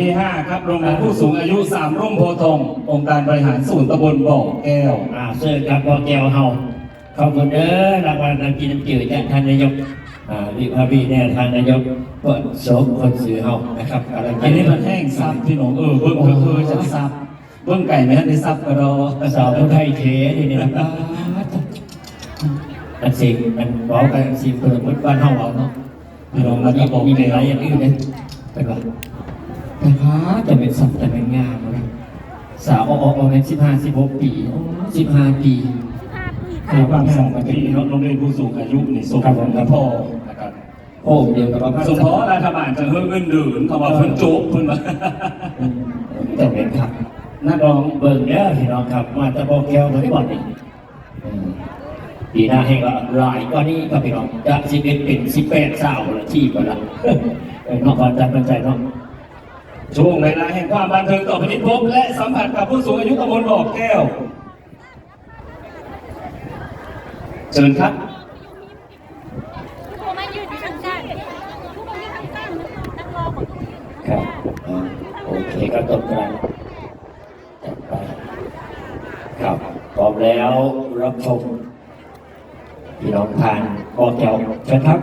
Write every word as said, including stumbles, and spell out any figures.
ที่ห้าครับ โรงเรียนผู้สูงอายุสามรุ่มโพธิ์ทอง องค์การบริหารส่วนตำบลบ่อแก้ว อ่า เชิญครับ บ่อแก้วเฮา ขอบคุณเด้อ รางวัลน้ำกินน้ำจืดจากท่านนายก อ่า วิภาวีเนี่ย ท่านนายก เปิดโสมคนสื่อเฮานะครับ กำลัง อันนี้มันแห้งซับพี่น้อง เออ เบิ่งเพิ่นเพิ่นจะซับ เบิ่งไก่ไหมฮะ ได้ซับกระดอ สาวผู้ไทยเทนี่นะ อันสิ่ง อันเว้ากันสิ่งเพิ่นบ้านเฮาเอาเนาะ พี่น้อง มันก็บอก มีหลายอย่างอื่นเลย เป็นว่า แต่พาแต่เป็นสัตว์แต่เป็นงามนะ สาวออกออกมาเป็นสิบห้า สิบหก ปี โอ้ สิบห้า ปี คือความสามัคคีเนาะ โรงเรียนผู้สูงอายุนี่ส่ง ครับผม กับพ่อนะครับ โอ้ เดียวกับว่า สมพอรัฐบาลจะเพิ่มเงินเดือนเขาว่าเพิ่นโจ๊กเพิ่นว่า อืม แต่เป็นครับ นักร้องเบิ่งเด้อพี่น้องครับ มาแต่บ่อแก้วบ่ได้บ่นี่ อืม ปีหน้าให้ก็หลายกว่านี้ครับพี่น้อง จากสิบเอ็ดเป็นสิบแปดสาวละที่บ่ละ เออ นอกความตั้งใจเนาะ ช่วงเวลาแห่งความบันเทิงต่อไปนี้ พบและสัมผัสกับผู้สูงอายุตำบลบ่อแก้ว เชิญครับ ผู้มายืนอยู่ข้างๆ ผู้มายืนข้างๆ นั่งรอก่อน ครับ อ่า โอเค ก็ตรงกลาง จัดไป ครับ พร้อมแล้ว รับชม พี่น้องทางบ่อแก้ว เชิญครับ